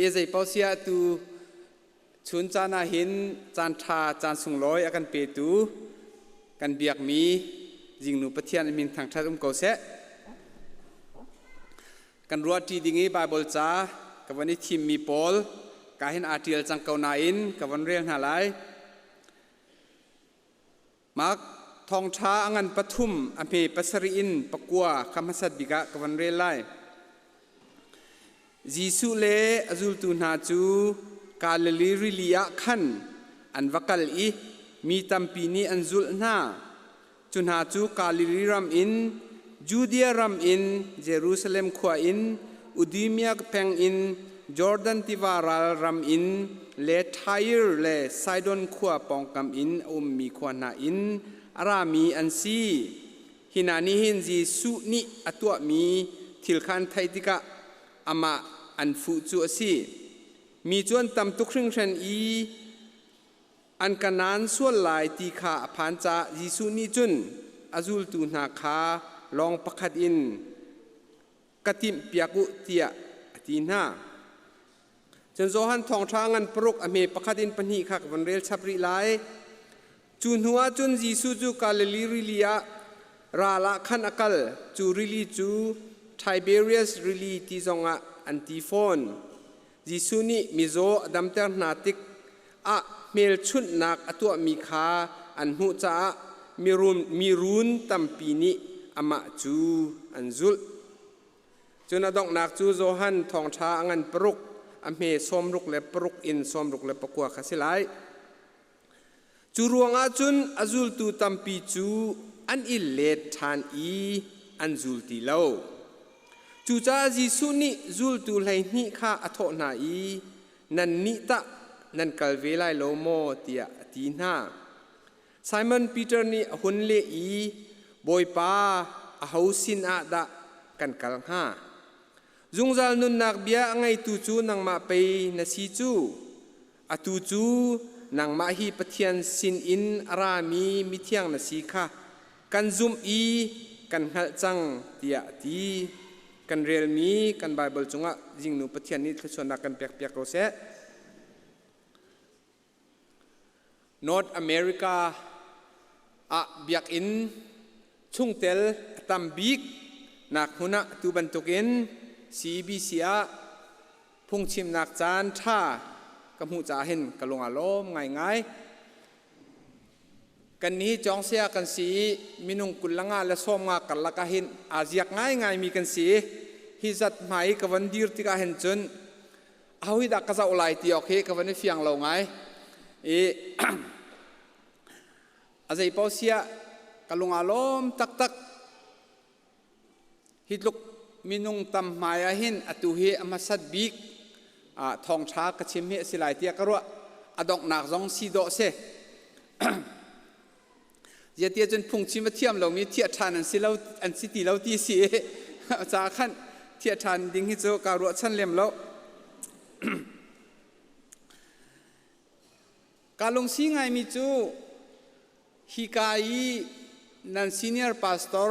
I zei paoh siah tu chun caan ah hin caan ṭha caan sunglawi a kan petu kan biakmi Zingnu Pathian a min thangṭhat um ko seh. Kan ruahṭi ding i Baibal ca ka van i thimmi pawl ka hin aa ṭial cang ko nain ka von rel hna lai. Mark thawngṭha a ngan pathum a hme pasarih in pakua kha hmasat bik ah ka von rel lai. Jesuh le a zultu hna cu Galilee rili ah khan an va kal i mi tampi nih an zulh hna. Cu hna cu Galilee ram in, Judea ram in, Jerusalem khua in, Udumea peng in, Jordan tiva ral ram in le Tyre le Sidon khua pawngkam in a ummi khua hna in a rami an si. Hi hna nih hin Jesuh nih a tuahmi thil kha an theih tikah amah an fuh cu a si. Mi cu an tam tuk hringhran i an ka naan sual lai ti kha a phan caah Jesuh nih cun a zultu hna kha lawng pakhat in ka timhpiak u tiah a ti hna. Cun Johan thawngṭha ngan paruk a hme pakhat in pahnih kha ka von rel chap rih lai. Cu hnuah cun Jesuh cu Galilee rili ah ral ah khan a kal. Cu rili cu Tiberias rili ti zongah an ti fawn. Jesuh nih mizaw a damter hna tik ah hmelchunhnak a tuahmi kha an hmuh caah mirun tampi nih amah cu an zulh. Cun a donghnak cu Johan thawngṭha a ngan paruk, a hme 66 in 69 kha si lai. Cu ruangah cun a zultu tampi cu an i let ṭhan i an zul ti lo. Cucaah Jesuh nih zultu 12 kha a thawh hna i, Nannih tah nan kal ve lai lo maw? tiah a ti hna. Simon Peter nih a hun leh i, Bawipa, aho sinah dah kan kal hnga? Zungzal nunnak bia a ngeitu cu nangmah pei na si cu. Atu cu nangmah hi Pathian sinin a rami mithiang na si kha kan zumh i kan hngalh cang, tiah a ti. Kan relmi kan Baibal cungah Zingnu Pathian nih thluachuahnak kan pekpiak ko seh. North America ah biakinn chungtel a tam bik nak hmun ah tu bantukin CBC ah phungchimnak caan ṭha ka hmuh caah hin ka lung aa lawm ngaingai. Kan nih cawngsia kan si i minung 25 le 50 karlak ah hin aa ziak ngaingaimi kan si i hi zat hmai i ka von dir tikah hin cun aho hi dah ka zoh lai ti awk hi ka von i fiang lo ngai. I a zei paoh siah ka lung aa lawm taktak. Hi tluk minung tam hmai ah hin atu hi a hmasat bik thawngṭha ka chim hi a si lai tiah ka ruah. A donghnak zong si dawh si. Ziatia cun phungchim a thiam lomi thiah ṭhan an si lo an si ti lo ti si i ca khan thiah ṭhan ding hi cu kaa ruahchan lem lo. Kaa lungsi ngaimi cu Hika i nan senior pastor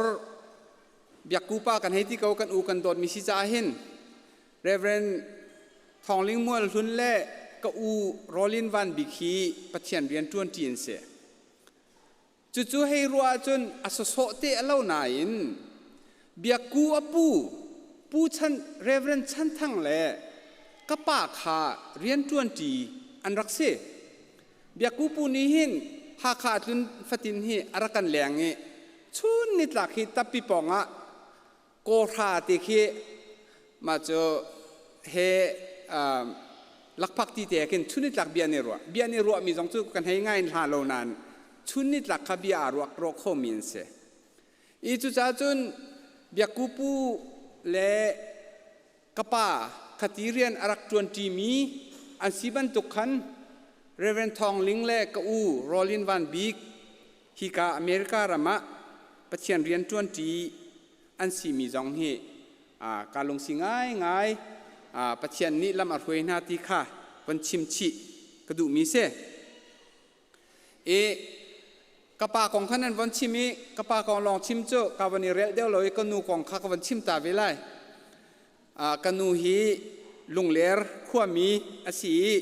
Biakku pa kan hei ti ko kan u kan dawtmi si caah hin Reverend Thawng Ling Mual Hlun le ka u Rolin Van Bik hi Pathian rian ṭuanṭi an si. Cucu hei ruah ahcun a sawsawh te a lo nain Biakku a pu Pu Chan Reverend Chan Thang le ka pa kha rian ṭuanṭi an rak si. Biakku pu nih hin Hakha tlun fatin hi a rak kan leng i chun nitlak hi tappi pawngah kawhra te khi mah cu he lakphak ti te khin chun nitlak bia ni ruah bia ni ruah mi zong cu kan hei ngai hna lo nain chun nitlak kha bia aa ruak ruah kho mi an si i cucaah cun Biakku pu le Ka pa khati rian a rak ṭuanṭimi an si bantuk khan Reverend Thawng Ling le ka u Rolin Van Bik hika America ram ah Pathian rian ṭuanṭi an simi zong hi kaa lungsi ngaingai. Pathian nih lam a hruai hna ti kha von chim chih ka duhmi si. I ka pa kong kha nan von chim i ka pa kong lawng chim cu ka von i relh deuh lo i ka nu kong kha ka von chim ta ve lai. Ka nu hi Lungler khuami a si i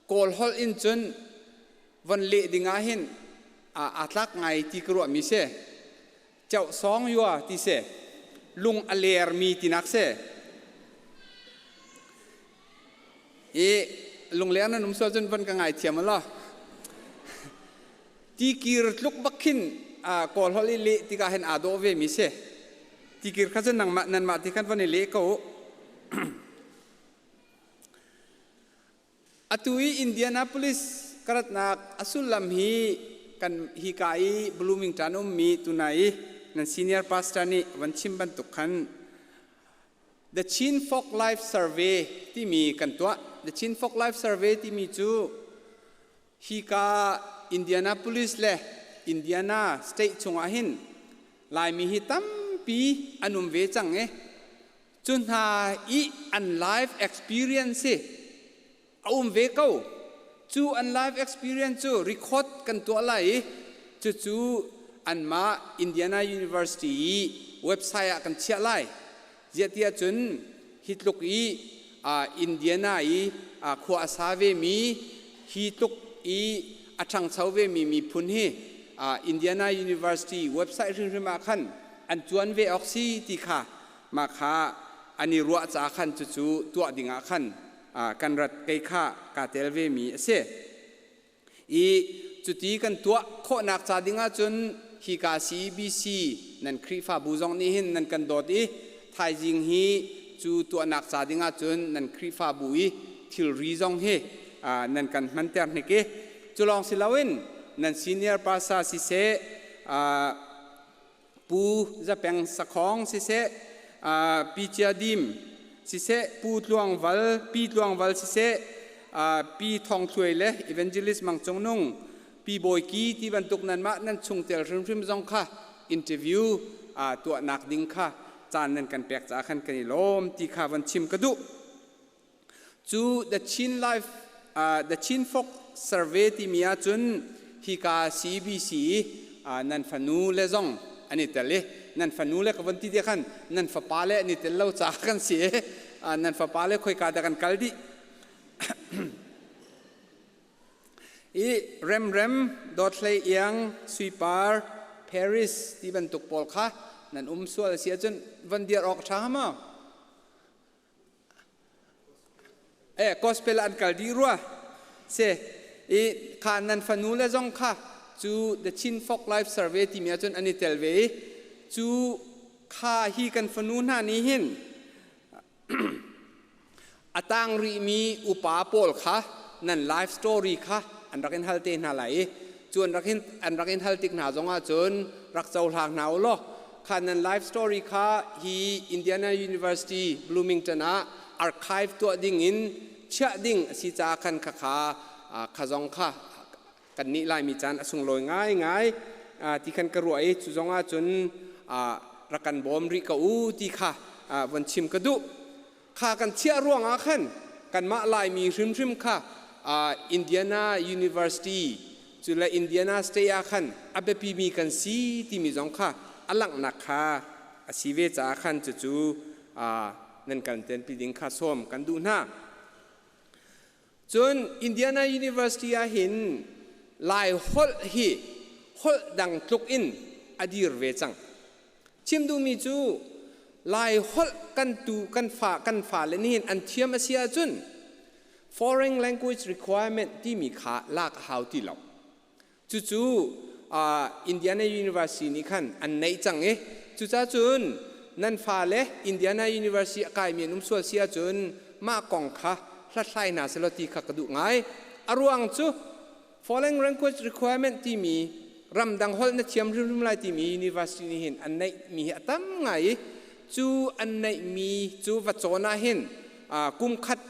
Kawl holh in cun von leh ding ah hin aa tlak ngai ti ka ruahmi si. Ceuh sawng yua ti si. Lung a lermi tinak si. I lungler nan um sual cun von ka ngaithiam law. Tikir tluk bak khin Kawl holh i leh tikah hin aa dawh ve mi si. Tikir kha cun nangmah nanmah ti khan von i leh ko u. Atu i Indianapolis ka ratnak a sullam hi kan hika i Bloomington ummi tunai i nan senior pastor nih van chim bantuk khan The Chin Folk Life Survey timi kan tuah. The Chin Folk Life Survey timi cu hika Indianapolis le Indiana state chungah hin Laimi hi tampi an um ve cang i cu hna i an life experience hi a um ve ko. Cu an life experience cu record kan tuah lai i cucu anmah Indiana University i website ah kan chiah lai. Ziah ti ahcun hi tluk i Indiana i khua a sa vemi, hi tluk i a ṭhangcho vemi miphun hi Indiana University website hrimhrim ah khan an cuan ve awk si ti kha mah kha an i ruah ca khan cucu tuah dingah khan kan rat kei kha kaa tel vemi a si. I cuti kan tuah khawhnak ca ding ahcun hika CBC nan Khrihfabu zong nih hin nan kan dawt i thaizing hi cu tuahnak ca ding ahcun nan Khrihfabu i thilri zong hi nan kan hmanter hnik i cu lawng si loin nan senior pastor siseh, Pu Zapeng Sakhong siseh, Pi Cia Dim siseh, Pu Tluang Val, Pi Tluang Val siseh, Pi Thong Thluai le Evangelist Mang Cung Nung, Pi Bawi Ki ti bantuk nanmah nan chungtel hrimhrim zong kha interview tuahnak ding kha caan nan kan pek caah khan kan i lawm ti kha von chim ka duh. Cu The Chin Life The Chin Folk Survey timi ahcun hika CBC nan fanu le zong an i tel i nan fanu le ka von ti te khan nan fapa le an i tel lo caah kan si i nan fapa le khoika dah kan kal dih. I Remrem, Dawthlei Iang, Suipar, Paris ti bantuk pawl kha nan um sual a si ahcun von dir awk ṭha hnga maw? Gospel an kal dih rua si i kha nan fanu le zong kha cu The Chin Folk Life Survey timi ahcun an i tel ve i cu kha hi kan fanu hna nih hin a tang rihmi upa pawl kha nan life story kha an rak in hal te hna lai i cu an rak in hal tik hna zong ahcun rak cohlang hna u law kha nan life story kha hi Indiana University Bloomington ah archive tuah ding in chiah ding a si caah khan khakha kha zong kha kan nih Laimi caan a sunglawi ngaingai ti khan ka ruah i cu zong ah cun rak kan bawm rih ko u ti kha von chim ka duh. Kha kan chiah ruangah khan kanmah Laimi hrimhrim kha Indiana University cu le Indiana State ah khan a biapimi kan si timi zong kha a langhnak kha a si ve caah khan cucu nan kan tenpi ding kha sawm kan duh hna. Cun Indiana University ah hin Lai holh hi holh dang tluk in a dir ve cang. Chim duhmi cu Lai holh kan tu kan fa kan fale nih hin an thiam a si ahcun foreign language requirement timi kha lak a hau ti lo. Cucu Indiana University nih khan an neih cang i cucacun nan fale Indiana University a kaimi an um sual si ahcun mah kong kha hlathlai hna selaw ti kha ka duh ngai. A ruang cu foreign language requirement timi ramdang holh na thiam hrimhrim lai timi university nih hin an neihmi hi a tam ngai i cu an neihmi cu va cawn ah hin kum khat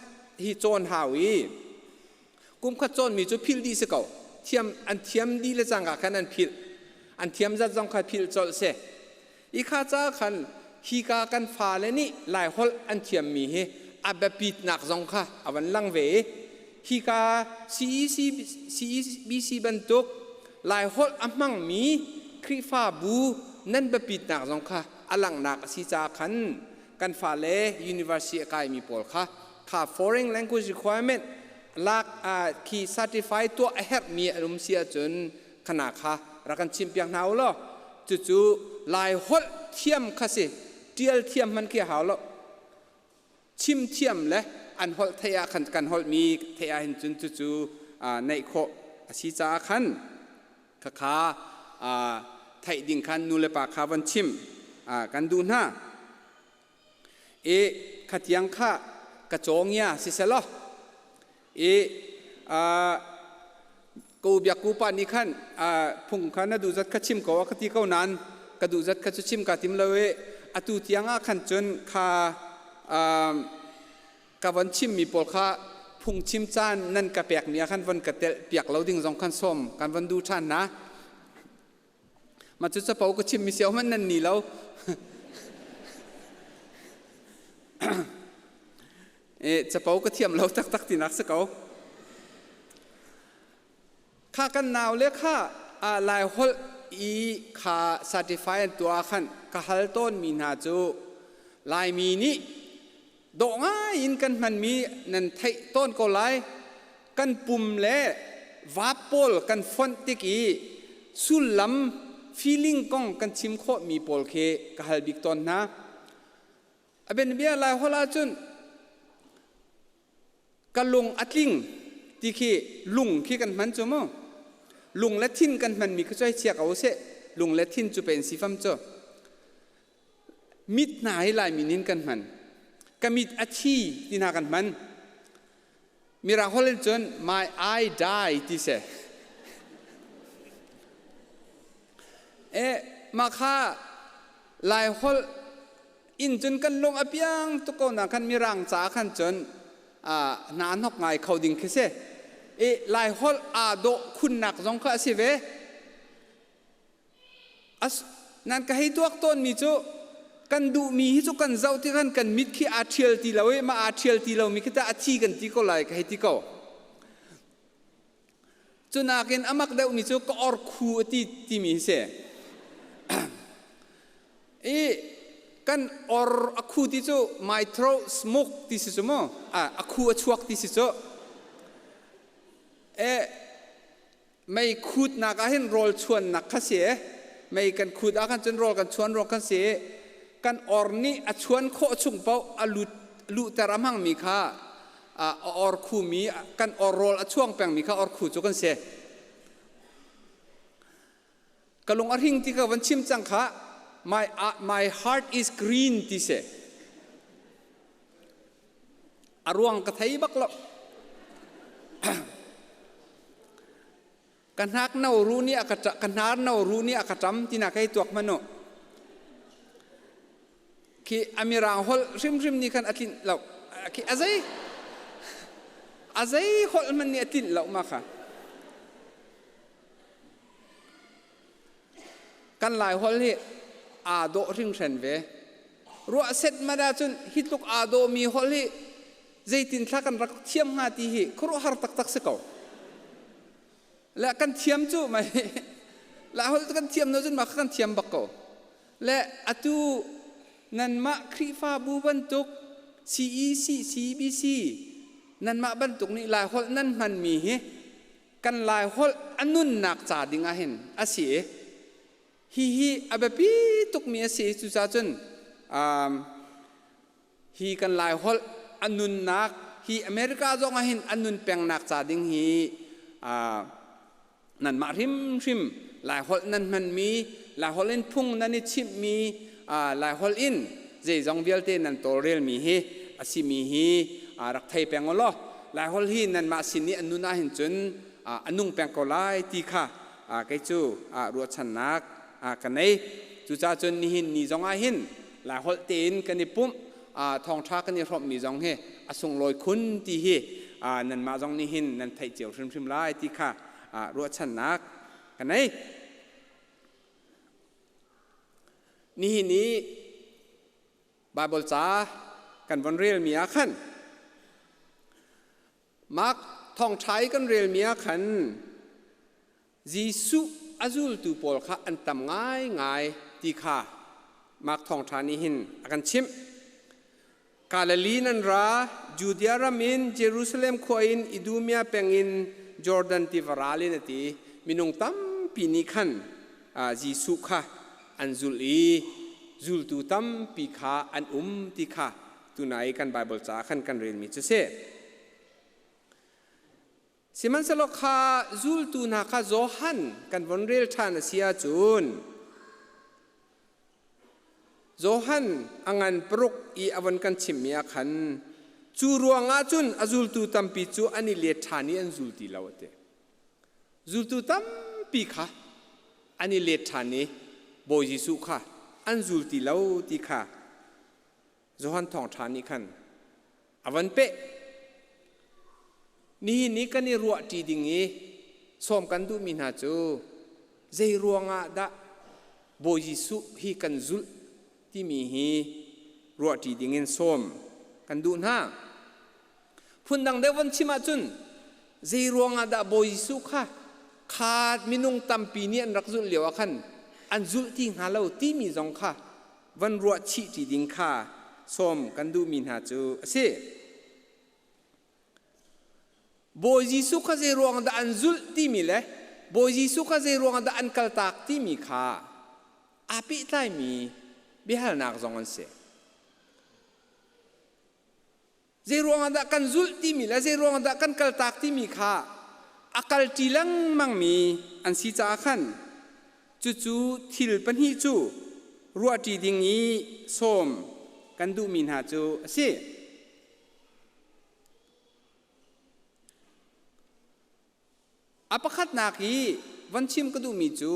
hi cawn hau i kum khat cawnmi cu philh dih si ko. Thiam an thiam dih le cangka khan an philh, an thiam zat zong kha philh colh si. I kha ca khan hika kan fale nih Lai holh an thiammi hi a biapitnak zong kha a van lang ve i hika CEC CEBC bantuk Lai holh a hmangmi Khrihfabu nan biapitnak zong kha a langhnak a si caah khan. Kan fale university a kaimi pawl kha kha foreign language requirement lak khi certify tuah a herhmi an um si ahcun khana kha rak kan chimpiak hna u law, cucu Lai holh thiam kha si. Tial thiam hman khi a hau lo, chim thiam le an holh theih ah khan, kan holhmi theih ah hin cun cucu neih khawh a si caah khan khakha theih ding khan nu le pa kha von chim kan duh hna. I khatiang kha ka cawngia siselaw i ko biakku pa nih khan phung kha na duh zat kha chim ko a ka ti ko nain ka duh zat kha cu chim ka tim lo i atu tiang ah khan cun kha ka von chimmi pawl kha phungchim caan nan ka pekmi ah khan von ka telh piak lo ding zong khan sawm kan von duh ṭhan hna. Mah cu capo ka chimmi si hmanh nan ni lo. Capo ka thiam lo taktak tinak si ko. Kha kan nau le kha Lai holh i kha certify an tuah khan ka hal tawnmi hna cu Laimi nih dawh ngai in kan hmanmi nan theih tawn ko lai. Kan pum le vaap pawl kan fonh tik i sullam, feeling kong kan chim khawhmi pawl khi ka hal bik tawn hna. A bianabia Lai holh ahcun ka lung a tling ti khi lung khi kan hman cu mu. Lung le thin kan hmanmi khi cu hei chia ko seh. Lung le thin cu pen si fam cu. Mit hna hi Laimi nin kan hman. Ka mit a thi ti hna kan hman. Mirang holh in cun my eye die ti si. E mah kha Lai holh in cun kan lung a piang tuk ko na khan Mirang ca khan cun hna hnok ngai kho ding khi si. E Lai holh aa dawh khunnak zong kha a si ve. Nan ka hei tuak tawnmi cu kan duhmi hi cu kan zoh ti khan kan mit khi aa ṭhial ti lo i mah aa ṭhial ti lomi khi tah a thi kan ti ko lai ka hei ti ko. Cu nakin a mak deuhmi cu ka or khu a ti timi hi si. I kan or a khu ti cu my throat smoke ti si cu mu, a khu a chuak ti si cu. E mei khutnak ah hin rawl chuannak kha si. Mei kan khut ah khan cun rawl kan chuan ruang kan si. Kan or nih a chuan khawh chung paoh a lut luhter a hmangmi kha a or khumi, kan or rawl a chuang pengmi kha or khu cu kan si. Ka lung a hring ti ka van chim cang kha, my heart is green ti si. A ruang ka thei bak lo. Ka hnak no ru nih a ka ka hnar no ru nih a ka ṭam tina kai tuak manu. Khi amirang holh hrimhrim nih khan a tlinh lo. Khi azei azei holh man nih a tlinh lo ma kha. Kan Lai holh hi aa dawh hringhren ve. Ruah set mat ahcun hi tluk aa dawhmi holh hi zeitin thla kan rak thiam hnga ti hi khuaruahhar taktak si ko. Le kan thiam cu mai Lai holh kan thiam no cun mah kha kan thiam bak ko. Le atu nanmah Khrihfabu bantuk CEC, CBC nanmah bantuk nih Lai holh nan hmanmi hi kan Lai holh a nunnak ca ding ah hin a si i hihi a biapi tukmi a si. Cucaah cun hi kan Lai holh a nunnak hi America zong ah hin a nun pengnak ca ding hi nanmah hrimhrim Lai holh nan hmanmi, Lai holh in phung nan i chimhmi, Lai holh in zeizong vialte nan tawlrelmi hi a simi hi rak thei peng u law Lai holh hi nanmah sin i a nun ahhin cun a nung peng ko lai ti kha kei cu ruahchannak ka nei. Cucaah cun nihin ni zong ah hin Lai holh tein kan i pumh, thawngṭha kan i hrawmhmi zong hi a sunglawi khun ti hi nanmah zong nih hin nan theih cio hrimhrim lai ti kha ruahchannak ka nei. Nihin i Baibal ca kan von relmi ah khan Mark thawngṭha i kan relmi ah khan Jesuh a zultu pawl kha an tam ngaingai ti kha Mark thawngṭha nih hin a kan chimh. Galilee in an ra, Judea ram in, Jerusalem khua in, Idumea peng in, Jordan tiva ral in a ti. Minung tampi nih khan Jesuh kha an zulh i zultu tampi kha an um ti kha tunai kan Baibal ca khan kan relmi cu si. Sihmanhsehlaw kha zultu hna kha Johan kan von rel ṭhan a si ahcun Johan a ngan paruk i a von kan chimhmi ah khan cu ruangah cun a zultu tampi cu an i let ṭhan i an zul ti lo a ti. Zultu tampi kha an i let ṭhan i Bawi Jesuh kha an zul ti lo ti kha Johan Thawngṭha nih khan a van peh. Nihin ni kan i ruahṭi ding i sawm kan duhmi hna cu zei ruangah dah Bawi Jesuh hi kan zulh timi hi ruahṭi dingin sawm kan duh hna. Phundang deuh von chim ahcun zei ruangah dah Bawi Jesuh kha kha minung tampi nih an rak zulh lio ah khan an zulh ti hnga lo timi zong kha van ruah chih ṭi ding kha sawm kan duhmi hna cu a si. Bawi Jesuh kha zei ruang dah an zulh timi le Bawi Jesuh kha zei ruang dah an kaltak timi kha aa pehtlaimi biahalnak zong an si. Zei ruangah dah kan zulh timi le zei ruangah dah kan kaltak timi kha a kalṭi lengmangmi an si caah khan cucu thil pahnih cu ruahṭi ding i sawm kan duhmi hna cu a si. A pakhatnak i von chim ka duhmi cu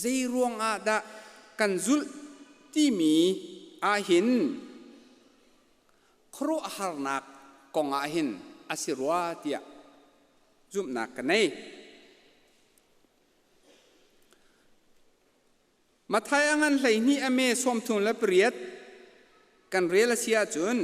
zei ruangah dah kan zulh timi ahhin khuaruahharnak kong ah hin a si rua tiah zumhnak ka nei. Matthai a ngan 12 a me 38 kan rel a si ahcun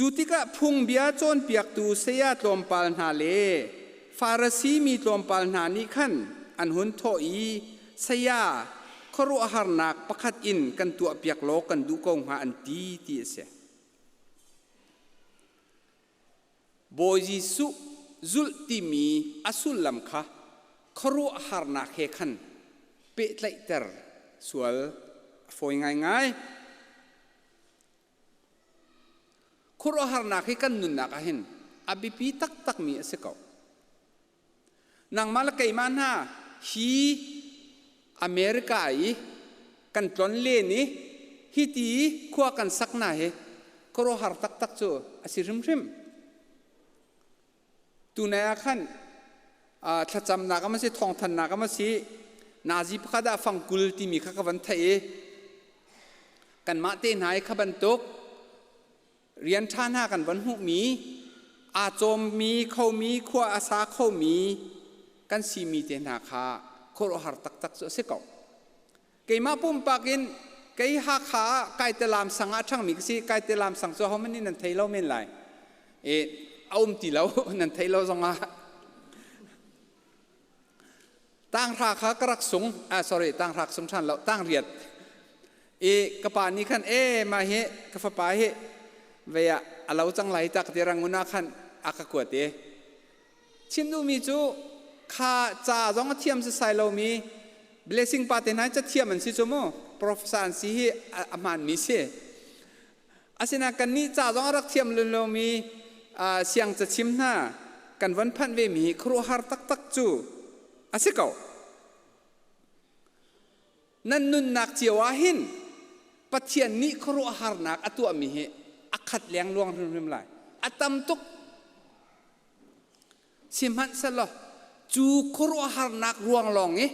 Cu tikah phungbia cawnpiaktu saya tlawmpal hna le Farasi mi tlawmpal hna nih khan an hun thawh i, Saya, khuaruahharnak pakhat in kan tuahpiak law kan duh ko hnga, an ti, ti a si. Bawi Jesuh zulh timi a sullam kha khuaruahharnak he khan pehtlaihter sual a fawi ngaingai. Khuaruahharnak hi kan nunnak ah hin a biapi taktakmi a si ko. Nangmah le keimah hna hi America i kan tlon len i hiti khua kan sak hna hi khuaruahhar taktak cu a si hrimhrim. Tunai ah khan thlacamnak a si, thawngthannak a si, nazi pakhat ah fangkul timi kha ka van theih i kanmah te hna i kha bantuk rian ṭha hna kan van hmuhmi aa cawmmi khomi khua a sa khomi kan simi te hna kha khuaruahhar taktak cu a si ko. Keimah pumpak in kei Hakha ah Kaitelam sang ah ṭhangmi ka si. Kaitelam sang cu ahohmanh nih nan thei lo men lai. E, a um ti lo, nan thei lo zongah. Tanghra kha ka rak sung, ah sorry, tanghra ka sung ṭhan lo, tangriat. E, ka pa nih khan, e, mah hi ka fapa hi vei ah a lo cang lai tak ti rangun ah khan a ka kuat i Chim duhmi cu kha ca zong a thiam sasai lomi blessing pa te hna hi cathiam an si cu mu professor an si hi a hmaanmi si. Asinain kannih ca zong a rak thiam lomi siang cachim hna kan von phanh vemi hi khuaruahhar taktak cu a si ko. Nan nunnak cio ah hin Pathian nih khuaruahharnak a tuahmi hi a khat lengluang hrimhrim lai. A tam tuk. Sihmanhsehlaw cu khuaruahharnak ruang lawng i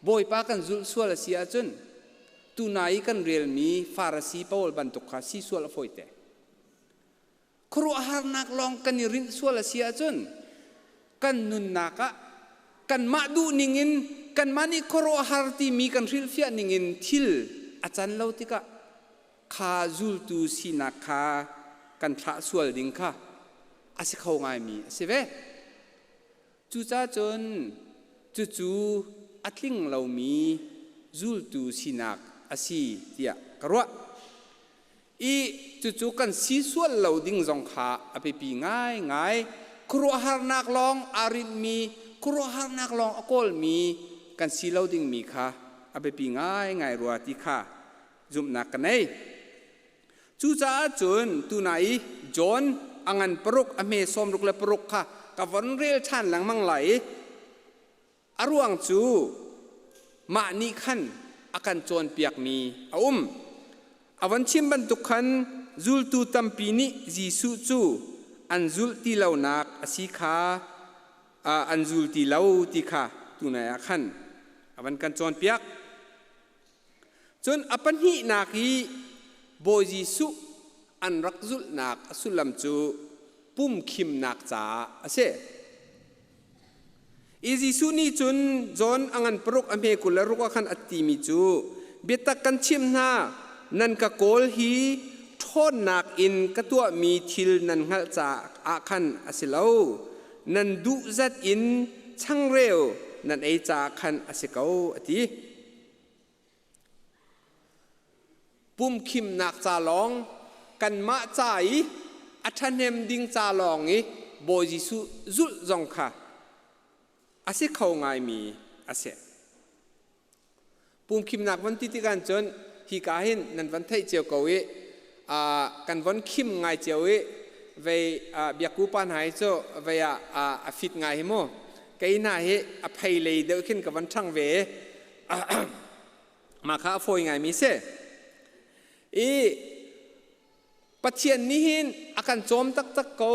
Bawipa kan zulh sual a si ahcun tuna i kan relmi Farasi pawl bantuk kha si sual a fawite. Khuaruahharnak lawng kan i rinh sual a si ahcun kan nunnak ah kanmah duh ningin kanmah nih khuaruahhar timi kan hrilhfiah ningin thil a can lo tikah kha zultu sinak kha kan thlah sual ding kha a si kho ngaimi a si ve. Cucaah cun cucu a tling lomi zultu sinak a si tiah ka ruah. I cucu kan si sual lo ding zong kha a biapi ngaingai. Khuaruahharnak lawng aa rinhmi, khuaruahharnak lawng a kawlmi kan si lo dingmi kha a biapi ngaingai rua ti kha zumhnak ka nei. Cucaah cun tuna i John a ngan paruk a hme 66 kha ka von rel ṭhan lengmang lai i a ruang cu mah nih khan a kan cawnpiakmi a um. A von chim bantuk khan zultu tampi nih Jesuh cu an zulh ti lonak a si kha an zul ti lo ti kha tunai ah khan a van kan cawnpiak. Cun a pahnihnak i Bawi Jesuh an rak zulhnak a sullam cu pumkhimnak caah a si. I Jesuh nih cun John a ngan paruk a hme 26 ah khan a timi cu biatak kan chimh hna, nan ka kawl hi ṭhawnnak in ka tuahmi thil nan hngalh caah khan a si lo, nan duh zat in changreu nan ei caah khan a si ko, a ti. Pumkhimnak ca lawng kanmah ca i a ṭhahnem ding ca lawng i Bawi Jesuh zulh zong kha a si kho ngaimi a si. Pumkhimnak von ti tikah cun hika hin nan von theih cio ko i kan von khim ngai cio i vei biakku pa hna hi cu vei ah a fit ngai hi mu. Kei hna hi a phei lei deuh khin ka von ṭhang ve i Mah kha a fawi ngaimi si. I Pathian nih hin a kan cawm taktak ko,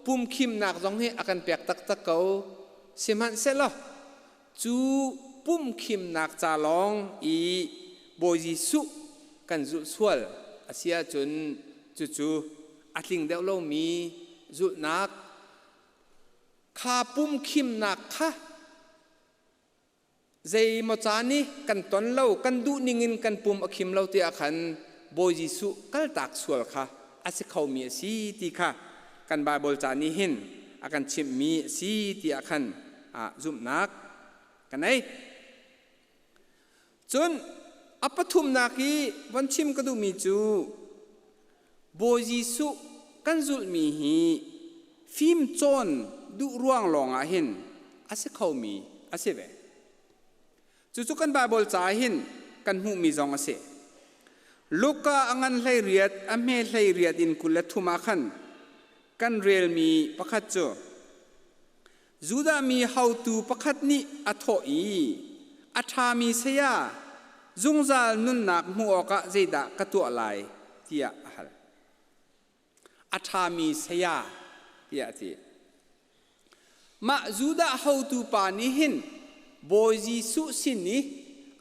pumkhimnak zong hi a kan pek taktak ko. Sihmanhsehlaw cu pumkhimnak ca lawng i Bawi Jesuh kan zulh sual a si ahcun cucu a tling deuh lomi zulhnak kha pumkhimnak kha Zeimaw caan i kan ton lo, kan duh ningin kan pum a khim lo tiah khan Bawi Jesuh kaltak sual kha a si khomi a si ti kha kan Baibal ca nih hin a kan chimhmi a si tiah khan zumhnak ka nei. Cun a pathumnak i von chim ka duhmi cu Bawi Jesuh kan zulhmi hi fimcawn duh ruang lawngah hin a si khomi a si ve. Cucu kan Baibal ca hin kan hmuhmi zong a si. Luka a ngan 18 a hme 18 in 23 ah khan kan relmi pakhat cu Judah mi haotu pakhat nih a thawh i, A ṭhami saya, zungzal nunnak hmuh awkah zeidah ka tuah lai? tiah a hal. A ṭhami saya tiah a ti. Mah Judah haotu pa nih hin Bawi Jesuh sin i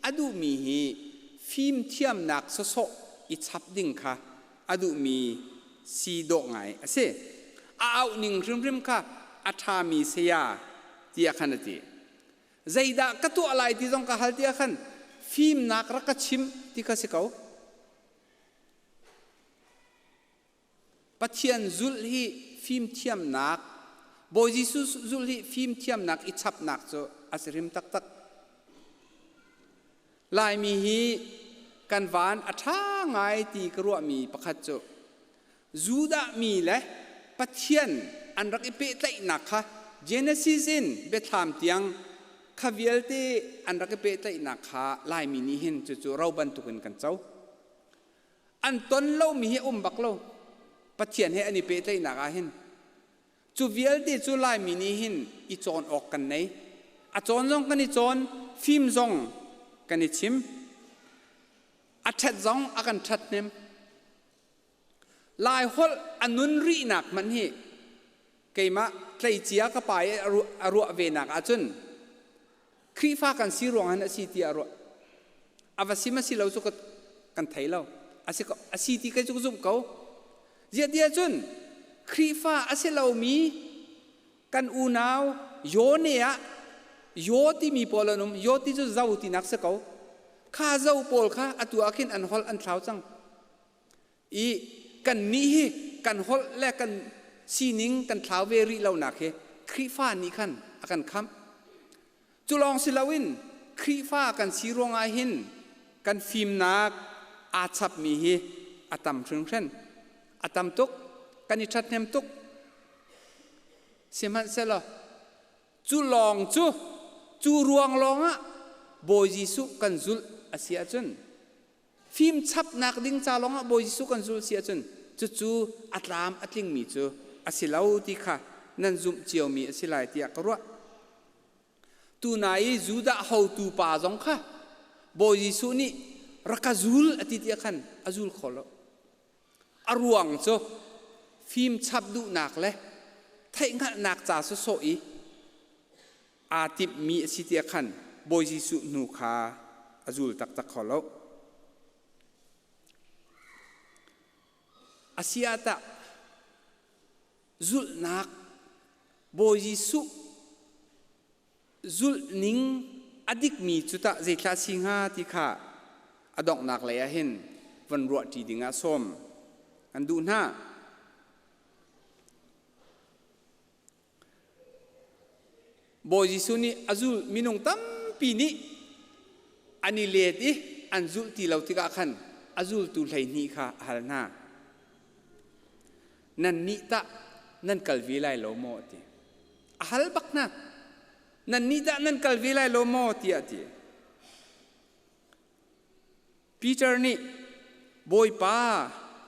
a duhmi hi fimthiamnak sawsawh i chap ding kha a duhmi si dawh ngai a si. A auh ning hrimhrim kha a ṭhami saya tiah khan a ti. Zeidah ka tuah lai ti zong ka hal tiah khan fimnak rak ka chim ti kha si ko. Pathian zulh hi fimthiamnak, Bawi Jesuh zulh hi fimthiamnak i chapnak cu a si hrim taktak. Laimi hi kan van a ṭha ngai ti ka ruahmi pakhat cu Judah mi le Pathian an rak i pehtlaihnak kha Genesis in Biathlam tiang kha vialte an rak i pehtlaihnak kha Laimi nih hin cucu ro bantukin kan co. An ton lomi hi a um bak lo. Pathian he an i pehtlaihnak ah hin Cu vialte cu Laimi nih hin i cawn awk kan nei. A cawn zong kan i cawn, fim zong kan i chim. A ṭhat zong a kan ṭhathnem. Lai holh a nun rihnak hmanh hi keimah tleicia ka pa i a ruah venak ahcun Khrihfa kan si ruang hin a si tiah a ruah. A va sim a si lo cu kan thei lo. A si ti kei cu ka zumh ko. Ziah ti ahcun Khrihfa a si lomi kan unau Yone ah Yo timi pawl an um. Yo ti cu zo tinak si ko. Kha zo pawl kha atu ah khin an holh an thlau cang. I kannih hi kan holh le kan sining kan thlau ve rih lonak hi Khrihfa nih khan a kan khamh. Cu lawng si loin Khrihfa kan si ruangah hin kan fimnak aa chapmi hi a tam hringhran. A tam tuk. Kan i ṭhathnem tuk. Sihmanhsehlaw cu lawng cu cu ruang lawngah Bawi Jesuh kan zulh a si ahcun fim chapnak ding ca lawngah Bawi Jesuh kan zulh si ahcun cucu a tlam a tlingmi cu a si lo ti kha nan zumh ciomi a si lai tiah ka ruah. Tuna i Judah hotu pa zong kha Bawi Jesuh nih rak ka zul a ti tiah khan a zul kho lo. A ruang cu fim chap duhnak le theihhngalhnak ca sawsawh i aa timhmi a si tiah khan Bawi Jesuh hnu kha a zul taktak kho lo. A si ah tah zulhnak Bawi Jesuh zulh ning a dikmi cu tah zeithla si hnga ti kha a donghnak lei ah hin von ruahṭi dingah sawm an duh hna. Bawi Jesuh nih a zul minung tampi nih an i let i an zulh ti lo tikah khan a zultu 12 kha a hal hna. Nannih tah nan kal ve lai lo maw? a ti. A hal bak hna. Nannih tah nan kal ve lai lo maw? tiah a ti. Peter nih Bawipa,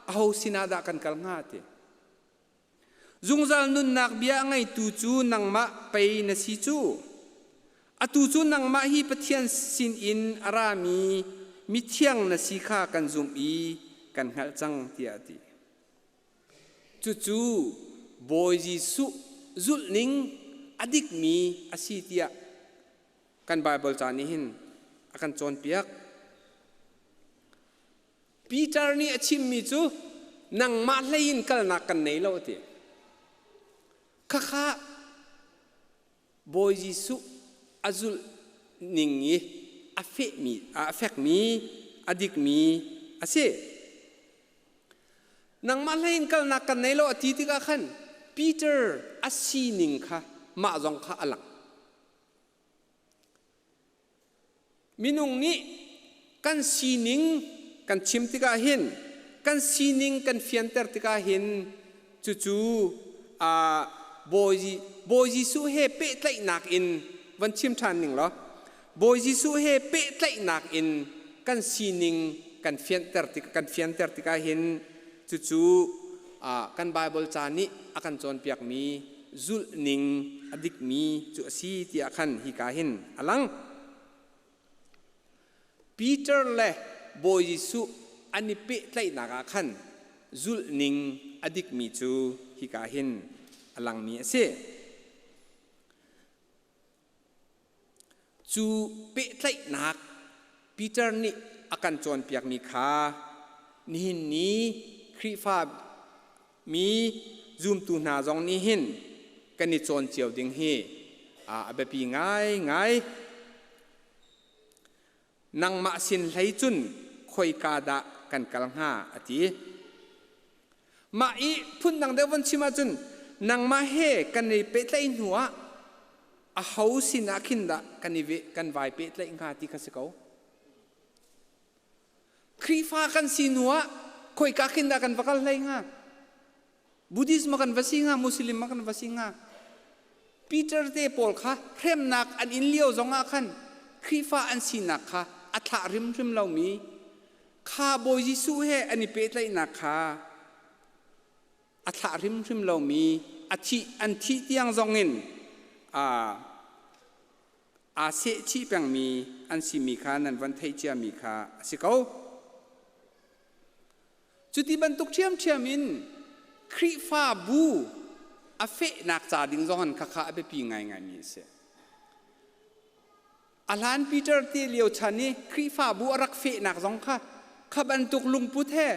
aho sinah dah kan kal hnga? a ti. Zungzal nunnak bia a ngeitu cu nangmah pei na si cu. Atu cu nangmah hi Pathian sinin a rami mithiang na si kha kan zumh i kan hngalh cang, tiah a ti. Cucu Bawi Jesuh zulhning a dikmi a si tiah kan Baibal ca nih hin a kan cawnpiak. Peter nih a chimmi cu nangmah hlei in kalnak kan nei lo a ti. Khakha Bawi Jesuh a zulh ning i a fehmi, a fekmi, a dikmi a si. Nangmah hlei in kalnak kan nei lo a ti tikah khan Peter a sining kha mah zong kha a lang. Minung nih kan sining kan chim tikah hin kan sining kan fianter tikah hin cucu Bawi Bawi Jesuh he pehtlaihnak in van chim ṭhan ning law Bawi Jesuh he pehtlaihnak in kan sining kan fianter tik kan fianter tikah hin cucu kan Bible ca nih a kan cawnpiakmi zulh ning a dikmi cu a si tiah khan hika hin a lang. Peter le Bawi Jesuh an i pehtlaihnak ah khan zulh ning a dikmi cu hika hin a langmi a si. Cu pehtlaihnak Peter nih a kan cawnpiakmi kha nihin ni Khrihfa mi zumtu hna zong nih hin kan i cawn cio ding hi a biapi ngaingai. Nangmah sin hlei cun khoika dah kan kal hnga a ti. Mah i phundang deuh von chim ahcun nangmah he kan i pehtlaih hnu ah aho sinah khin dah kan i kan vai pehtlaih hnga ti kha si ko. Khrihfa kan si hnu ah khoika khin dah kan va kal hlei hnga? Buddhist ma kan va si hnga, Muslim ma kan va si hnga? Peter te pawl kha hremnak an in lio zongah khan Khrihfa an sinak kha a thlah hrimhrim lomi kha Bawi Jesuh he an i pehtlaihnak kha a thlah hrimhrim lomi a thih an thih tiang zongin aa sehchih pengmi an simi kha nan von theih ciami kha a si ko. Cuti bantuk ṭhiamṭhiam in Khrihfabu a fehnak ca ding zong in khakha a biapi ngaingaimi a si. A hlan Peter te lio chan i Khrihfabu a rak fehnak zong kha kha bantuk lungput he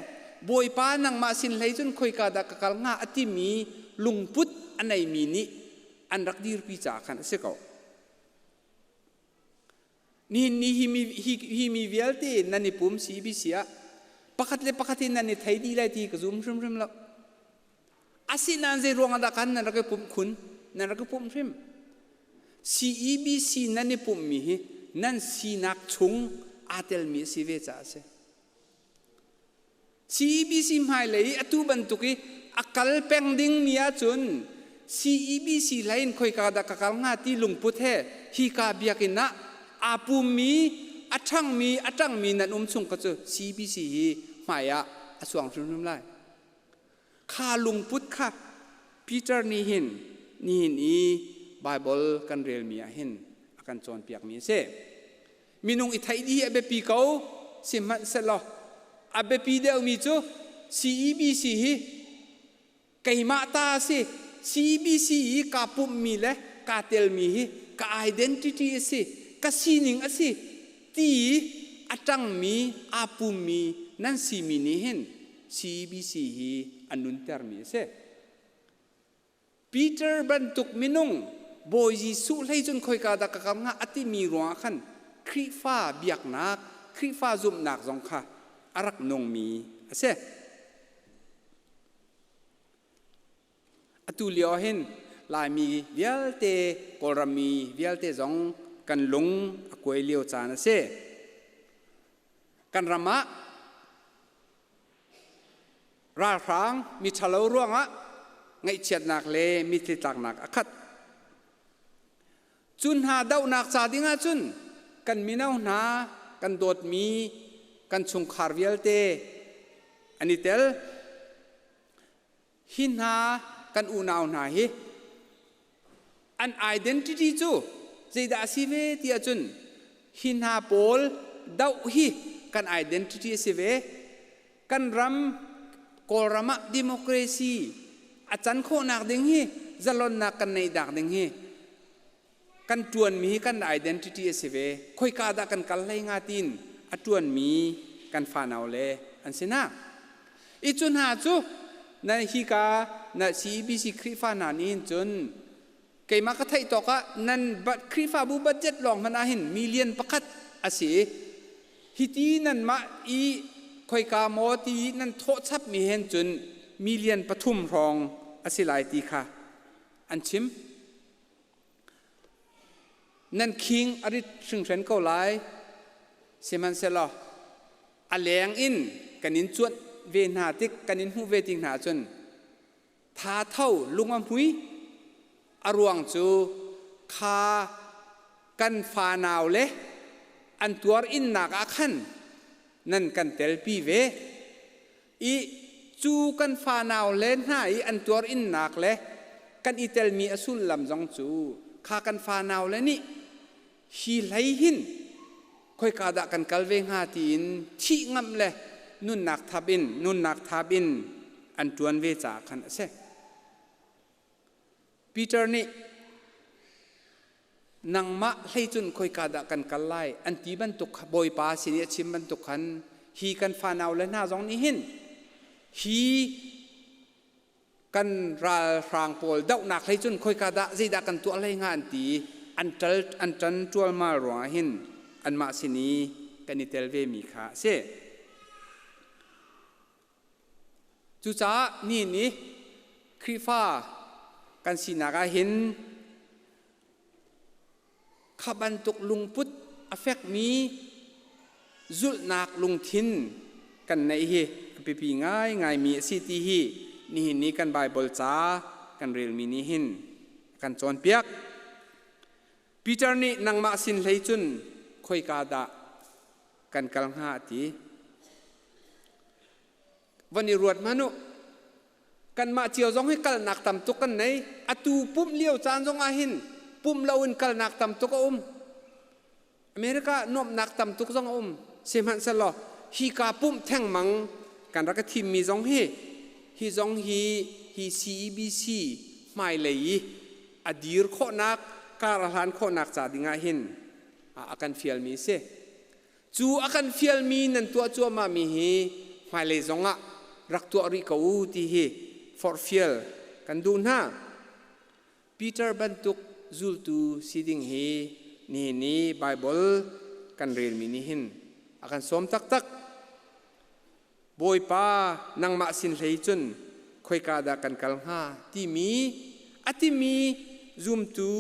Bawipa nangmah sin hlei cun khoika dah ka kal hnga a timi lungput a neimi nih an rak dirpi caah khan a si ko. Nihin ni hi mi, hi, hi mi vialte nan i pum CBC ah pakhat le pakhat in nan i thei dih lai ti ka zum hrimhrim lo. Asinain zei ruangah dah kan nan rak i pumh khun? Nan rak i pumh hrim. CEBC nan i pumhmi hi nan sinak chung aa telmi a si ve caah a si. CEBC hmailei i atu bantuk i a kal peng dingmi ahcun CEBC hlei in khoika dah ka kal hnga ti lungput he hika biakinn ah aa pummi, a ṭhangmi, a ṭangmi nan um chung kha cu CEBC hi hmai ah a chuang hrimhrim lai. Kha lungput kha Peter nih hin nihin i Baibal kan relmi ah hin a kan cawnpiakmi a si. Minung i theih dih hi a biapi ko, sihmanhsehlaw a biapi deuhmi cu CEBC hi keimah ta a si. CEBC i kaa pumhmi le kaa telmi hi ka identity a si, ka sining a si ti i a ṭangmi, aa pummi nan simi nih hin CEBC hi a nuntermi a si. Peter bantuk minung Bawi Jesuh hlei cun khoika dah ka kal hnga a timi ruangah khan Khrihfa biaknak, Khrihfa zumhnak zong kha a rak nungmi a si. Atu lio hin Laimi vialte, Kawlram mi vialte zong kan lung a kuai lio caan a si. Kan ram ah Ralhrang miṭhalo ruangah ngaihchiatnak le mitthli tlaknak a khat. Cu hna dohnak ca dingah cun kan mino hna, kan dawtmi, kan chungkhar vialte an i tel. Hi hna kan unau hna hi an identity cu zeidah a si ve ti ahcun hi hna pawl doh hi kan identity a si ve. Kan ram Kawlram ah democracy a can khawhnak ding hi zalonnak kan neih dak ding hi kan ṭuanmi hi kan identity a si ve. Khoika dah kan kal hlei hnga tiin a ṭuanmi kan fanau le an si hna. I cu hna cu na hika na CEBC Khrihfa hna nih hin cun keimah ka theih tawk ah nan Khrihfabu budget lawng hmanh ah hin million pakhat a si i hiti nanmah i khoika maw ti nan thawh chapmi hen cun million pathum hrawng a si lai ti kha an chim. Nan khing a rit hringhran ko lai. Sihmanhsehlaw a leng in kan in cuanh ve hna tik kan in hmuh ve tik hna ahcun tha tho lung a hmui. A ruang cu kha kan fanau le an tuar innak ah khan nan kan telpi ve. I cu kan fanau le hna i an tuar innak le kan i telmi a sullam zong cu kha kan fanau le nih hi hlei hin khoika dah kan kal ve hnga tiin thih ngamh le nunnak thap in nunnak thap in an ṭuan ve caah khan a si. Peter nih nangmah hlei cun khoika dah kan kal lai an ti bantuk Bawipa sin i a chim bantuk khan hi kan fanau le hna zong nih hin hi kan ralhrang pawl dohnak hlei cun khoika dah zeidah kan tuah hlei hnga an ti an ṭal an ṭan ṭualmal ruangah hin anmah sin i kan i tel ve mi kha a si. Cucaah nihin i Khrihfa kan sinak ah hin kha bantuk lungput a fekmi zulhnak lungthin kan neih hi a biapi ngaingaimi a si ti hi nihin ni kan Baibal ca kan relmi nih hin a kan cawnpiak. Peter nih nangmah sin hlei cun khoika dah kan kal hnga a ti. Van i ruat hmanh u. Kanmah cio zong hi kalnak tam tuk kan nei. Atu pumh lio caan zong ah hin pumh loin kalnak tam tuk a um. America nuamhnak tam tuk zong a um. Sihmanhsehlaw hika pumh thengmang kan rak i thimmi zong hi hi zong hi hi CEBC hmailei i a dir khawhnak kar a hlan khawhnak ca dingah hin a kan fialmi a si. Cu a kan fialmi nan tuah cuahmahmi hi hmailei zongah rak tuah rih ko u ti hi forhfial kan duh hna. Peter bantuk zultu si ding hi nihin ni Baibal kan relmi nih hin a kan sawm taktak. Bawipa nangmah sin hlei cun khoika dah kan kal hnga timi a timi zumtu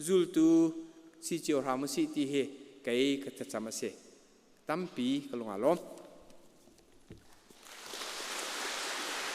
zultu si cio hram usih ti hi kan Kei ka thlacam a si. Tampi ka lung aa lawm.